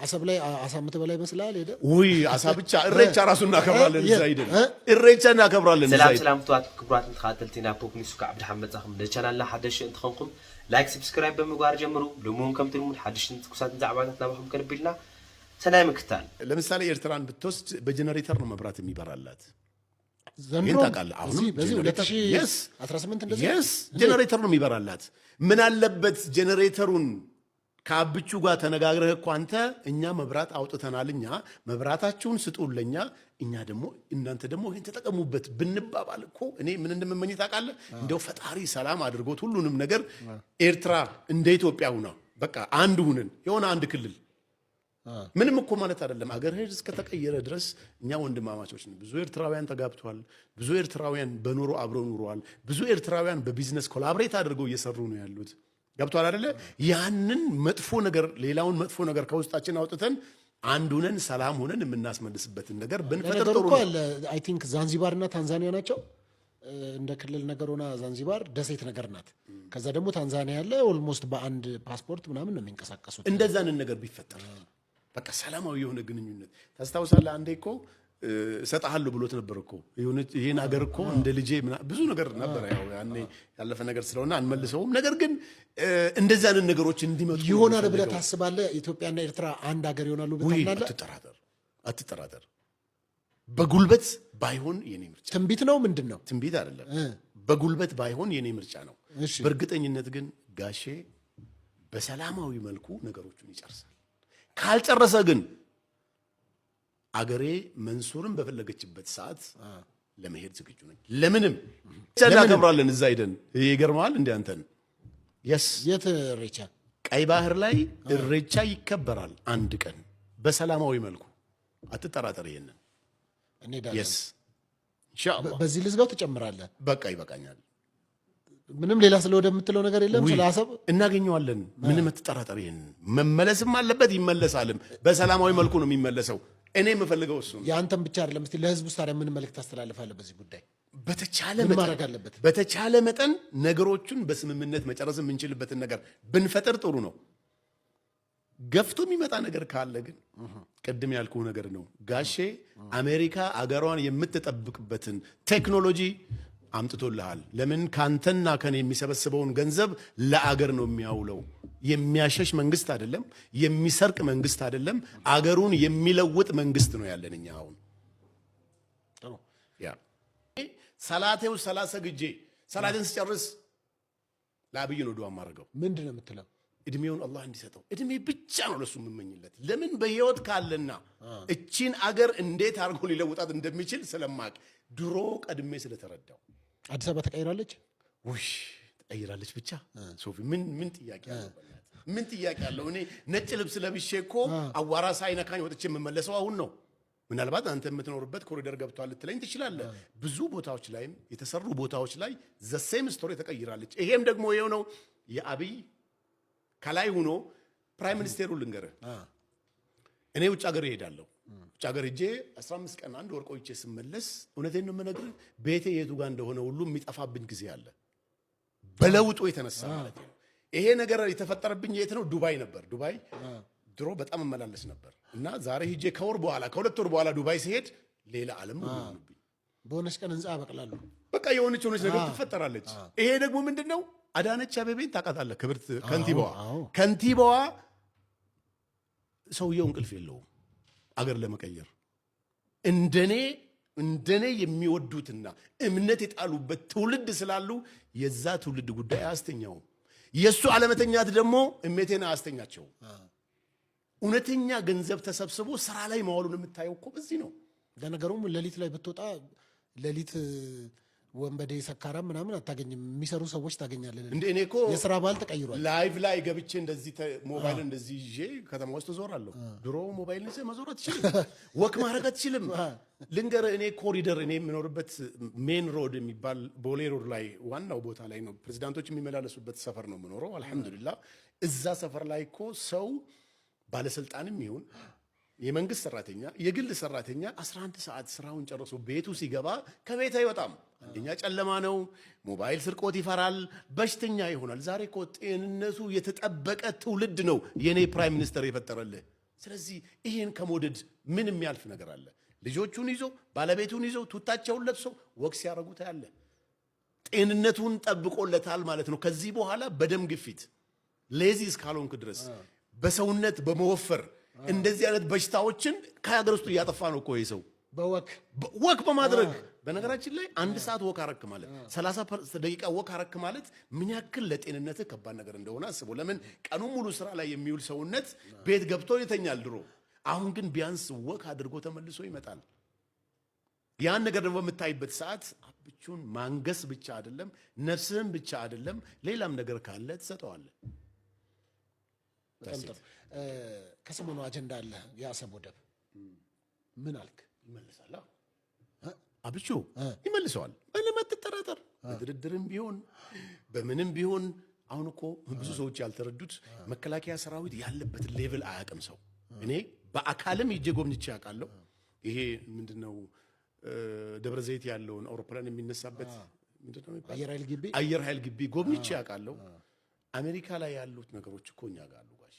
አሰብ ላይ አሳ የምትበላ ይመስልሃል? ሄደህ ውይ፣ አሳ ብቻ፣ እሬቻ ራሱ እናከብራለን። እዛ ሂደን እሬቻ እናከብራለን። እዛ ሰላም ሂደን። ሰላም ፍትዋት ክቡራትን ተኸታተልቲ ናብ ፖፕ ኒውስ፣ ካብ ብድሓን መጻኹም። ንቻናልና ሓደሽቲ እንትኾንኩም like፣ subscribe ብምግባር ጀምሩ። ሎሚ እውን ከምቲ ልሙድ ሓደሽትን ትኩሳትን ዛዕባታት ናባኹም ከነቢልና ሰናይ ምክታል። ለምሳሌ ኤርትራን ብትወስድ በጀነሬተር ነው መብራት የሚበራላት። ዘንድሮ? ይህን ታውቃለህ? አሁንም በዚህ በዚህ ጀነሬተር Yes. 2018 እንደዚህ Yes፣ ጀነሬተር ነው የሚበራላት። ምን አለበት ጀነሬተሩን ከአብቹ ጋር ተነጋግረህ እኮ አንተ እኛ መብራት አውጥተናል፣ እኛ መብራታችሁን ስጡን ለኛ፣ እኛ ደግሞ እናንተ ደግሞ ይህን ተጠቀሙበት ብንባባል እኮ እኔ ምን እንደምመኝ ታውቃለህ? እንደው ፈጣሪ ሰላም አድርጎት ሁሉንም ነገር ኤርትራ እንደ ኢትዮጵያ ሁና በቃ አንድ ሁንን የሆነ አንድ ክልል ምንም እኮ ማለት አይደለም። አገር እስከተቀየረ ድረስ እኛ ወንድማማቾች ነን። ብዙ ኤርትራውያን ተጋብተዋል። ብዙ ኤርትራውያን በኑሮ አብረው ኑረዋል። ብዙ ኤርትራውያን በ business collaborate አድርገው እየሰሩ ነው ያሉት። ገብቷል አይደለ? ያንን መጥፎ ነገር፣ ሌላውን መጥፎ ነገር ከውስጣችን አውጥተን አንድ ሁነን ሰላም ሆነን የምናስመልስበትን ነገር ብንፈጥር ለነገሩ ጥሩ እኮ ነው። አለ፣ I think ዛንዚባር እና ታንዛኒያ ናቸው። እንደ ክልል ነገር ሆና ዛንዚባር ደሴት ነገር ናት። ከዛ ደግሞ ታንዛኒያ ያለ almost በአንድ ፓስፖርት ምናምን ነው የሚንቀሳቀሱት። እንደዛንን ነገር ቢፈጠር በቃ ሰላማዊ የሆነ ግንኙነት። ታስታውሳለህ? አንዴ እኮ እሰጥሃለሁ ብሎት ነበር እኮ ይህን ሀገር እኮ እንደ ልጄ ብዙ ነገር ነበረ። ያው ያኔ ያለፈ ነገር ስለሆነ አንመልሰውም። ነገር ግን እንደዚያንን ነገሮች እንዲመጡ ነው ይሆናል ብለህ የምፈልገው። ታስባለህ? ኢትዮጵያና ኤርትራ አንድ ሀገር ይሆናሉ ብለህ ውይ፣ ታምናለህ? አትጠራጠር፣ አትጠራጠር። በጉልበት ባይሆን የኔ ምርጫ ትንቢት ነው ምንድን ነው? ትንቢት አይደለም። በጉልበት ባይሆን የኔ ምርጫ ነው። በእርግጠኝነት ግን ጋሼ በሰላማዊ መልኩ ነገሮቹን ይጨርሳል። ካልጨረሰ ግን አገሬ መንሱርን በፈለገችበት ሰዓት ለመሄድ ዝግጁ ነኝ። ለምንም እናከብራለን። እዛ ሂደን ይገርመዋል። እንደ አንተን yes። የት እሬቻ? ቀይ ባህር ላይ እሬቻ ይከበራል አንድ ቀን በሰላማዊ መልኩ፣ አትጠራጠር። ይሄንን እንሄዳለን። Yes፣ ኢንሻአላህ። በዚህ ልዝጋው፣ ትጨምራለህ? በቃ ይበቃኛል። ምንም ሌላ ስለ ወደ የምትለው ነገር የለም? ውይ፣ ስለ አሰብ? እናገኘዋለን። ምንም አትጠራጠር። ይሄንን መመለስም አለበት፣ ይመለሳልም። በሰላማዊ መልኩ ነው የሚመለሰው። እኔ የምፈልገው እሱ ነው። የአንተን ብቻ አይደለም። እስቲ ለህዝቡ ታዲያ ምን መልእክት ታስተላልፋለህ በዚህ ጉዳይ? በተቻለ ምን መጠን ማድረግ አለበት? በተቻለ መጠን ነገሮቹን በስምምነት መጨረስ የምንችልበትን ነገር ብንፈጥር ጥሩ ነው። ገፍቶ የሚመጣ ነገር ካለ ግን ቅድም ያልኩህ ነገር ነው። ጋሼ አሜሪካ አገሯን የምትጠብቅበትን ቴክኖሎጂ አምጥቶልሃል። ለምን ካንተና ከኔ የሚሰበስበውን ገንዘብ ለአገር ነው የሚያውለው። የሚያሸሽ መንግስት አይደለም፣ የሚሰርቅ መንግስት አይደለም፣ አገሩን የሚለውጥ መንግስት ነው ያለን እኛ አሁን። ጥሩ። Yeah፣ ሰላቴው ሰላት ሰግጄ ሰላቴን ስጨርስ ለአብይ ነው ዱዓ የማደርገው። ምንድን ነው የምትለው? እድሜውን አላህ እንዲሰጠው፣ እድሜ ብቻ ነው ለሱ የምመኝለት። ለምን በህይወት ካለና እቺን አገር እንዴት አድርጎ ሊለውጣት እንደሚችል ስለማቅ፣ ድሮ ቀድሜ ስለተረዳው። አዲስ አበባ ተቀይራለች። ውይ፣ ተቀይራለች ብቻ ሶፊ፣ ምን ምን ጥያቄ አለው? በእናትህ ምን ጥያቄ አለው? እኔ ነጭ ልብስ ለብሼ እኮ አዋራ ሳይነካኝ ወጥቼ የምመለሰው አሁን ነው። ምናልባት አንተ የምትኖርበት ኮሪደር ገብቷል ልትለኝ ትችላለህ። ብዙ ቦታዎች ላይም የተሰሩ ቦታዎች ላይ the same story ተቀይራለች። ይሄም ደግሞ ይኸው ነው። የአብይ ከላይ ሆኖ prime minister ኡ ልንገርህ፣ እኔ ውጭ ሀገር እሄዳለሁ። ውጭ ሀገር ሄጄ 15 ቀን አንድ ወር ቆይቼ ስመለስ እውነቴን ነው የምነግርህ፣ ቤቴ የቱ ጋር እንደሆነ ሁሉ የሚጠፋብኝ ጊዜ አለ። በለውጡ የተነሳ ማለት ነው። ይሄ ነገር የተፈጠረብኝ የት ነው? ዱባይ ነበር። ዱባይ ድሮ በጣም እመላለስ ነበር እና ዛሬ ሂጄ ከወር በኋላ፣ ከ2 ወር በኋላ ዱባይ ስሄድ ሌላ ዓለም ነው የሚሆንብኝ። በሆነች ቀን ህንፃ ያበቅላሉ። በቃ የሆነች ነገር ትፈጠራለች። ይሄ ደግሞ ምንድን ነው? አዳነች አቤቤን ታውቃታለህ? ክብርት ከንቲባዋ። አዎ። ከንቲባዋ ሰውየው እንቅልፍ የለውም አገር ለመቀየር። እንደኔ የሚወዱትና እምነት የጣሉበት ትውልድ ስላሉ የዛ ትውልድ ጉዳይ አያስተኛውም። የእሱ አለመተኛት ደግሞ እሜቴን አያስተኛቸውም። እውነተኛ ገንዘብ ተሰብስቦ ስራ ላይ መዋሉን የምታየው እኮ በዚህ ነው። ለነገሩም ሌሊት ላይ ብትወጣ ሌሊት ወንበዴ፣ ሰካራም ምናምን አታገኝም። የሚሰሩ ሰዎች ታገኛለህ። እንደ እኔ እኮ የስራ ባህል ተቀይሯል። Live ላይ ገብቼ እንደዚህ ሞባይል እንደዚህ ይዤ ከተማ ውስጥ እዞራለሁ። ድሮ ሞባይል ይዘህ መዞር አትችልም፣ walk ማድረግ አትችልም። ልንገርህ፣ እኔ ኮሪደር እኔ የምኖርበት main road የሚባል ቦሌ road ላይ ዋናው ቦታ ላይ ነው። ፕሬዚዳንቶች የሚመላለሱበት ሰፈር ነው የምኖረው። አልሐምዱሊላህ፣ እዛ ሰፈር ላይ እኮ ሰው ባለስልጣንም ይሁን የመንግስት ሰራተኛ፣ የግል ሰራተኛ 11 ሰዓት ስራውን ጨርሶ ቤቱ ሲገባ ከቤት አይወጣም። አንደኛ ጨለማ ነው፣ ሞባይል ስርቆት ይፈራል፣ በሽተኛ ይሆናል። ዛሬ እኮ ጤንነቱ የተጠበቀ ትውልድ ነው የኔ prime minister የፈጠረልህ። ስለዚህ ይህን ከመውደድ ምን የሚያልፍ ነገር አለ? ልጆቹን ይዞ ባለቤቱን ይዞ ቱታቸውን ለብሰው walk ሲያደርጉት ያለ ጤንነቱን ጠብቆለታል ማለት ነው። ከዚህ በኋላ በደም ግፊት lazy እስካልሆንክ ድረስ በሰውነት በመወፈር እንደዚህ አይነት በሽታዎችን ከሀገር ውስጥ እያጠፋ ነው እኮ ይሄ ሰው። በ walk። Walk በማድረግ። በነገራችን ላይ አንድ ሰዓት walk አረክ ማለት፣ 30 ደቂቃ walk አረክ ማለት ምን ያክል ለጤንነትህ ከባድ ነገር እንደሆነ አስበው። ለምን ቀኑን ሙሉ ስራ ላይ የሚውል ሰውነት ቤት ገብቶ ይተኛል ድሮ። አሁን ግን ቢያንስ walk አድርጎ ተመልሶ ይመጣል። ያን ነገር ደግሞ በምታይበት ሰዓት አብቹን ማንገስ ብቻ አይደለም፣ ነፍስህን ብቻ አይደለም፣ ሌላም ነገር ካለ ትሰጠዋለህ። በጣም ጥሩ። ከሰሞኑ አጀንዳ አለ፣ የአሰብ ወደብ ምን አልክ? ይመልሳል። አብቹ ይመልሰዋል። ምንም አትጠራጠር። በድርድርም ቢሆን በምንም ቢሆን አሁን እኮ ብዙ ሰዎች ያልተረዱት መከላከያ ሰራዊት ያለበትን level አያውቅም ሰው። እኔ በአካልም ሄጄ ጎብኝቼ አውቃለሁ። ይሄ ምንድነው ደብረ ዘይት ያለውን አውሮፕላን የሚነሳበት ምንድነው የሚባለው? አየር ኃይል ግቢ። አየር ኃይል ግቢ ጎብኝቼ አውቃለሁ። አሜሪካ ላይ ያሉት ነገሮች እኮ እኛ ጋር አሉ ጋሼ።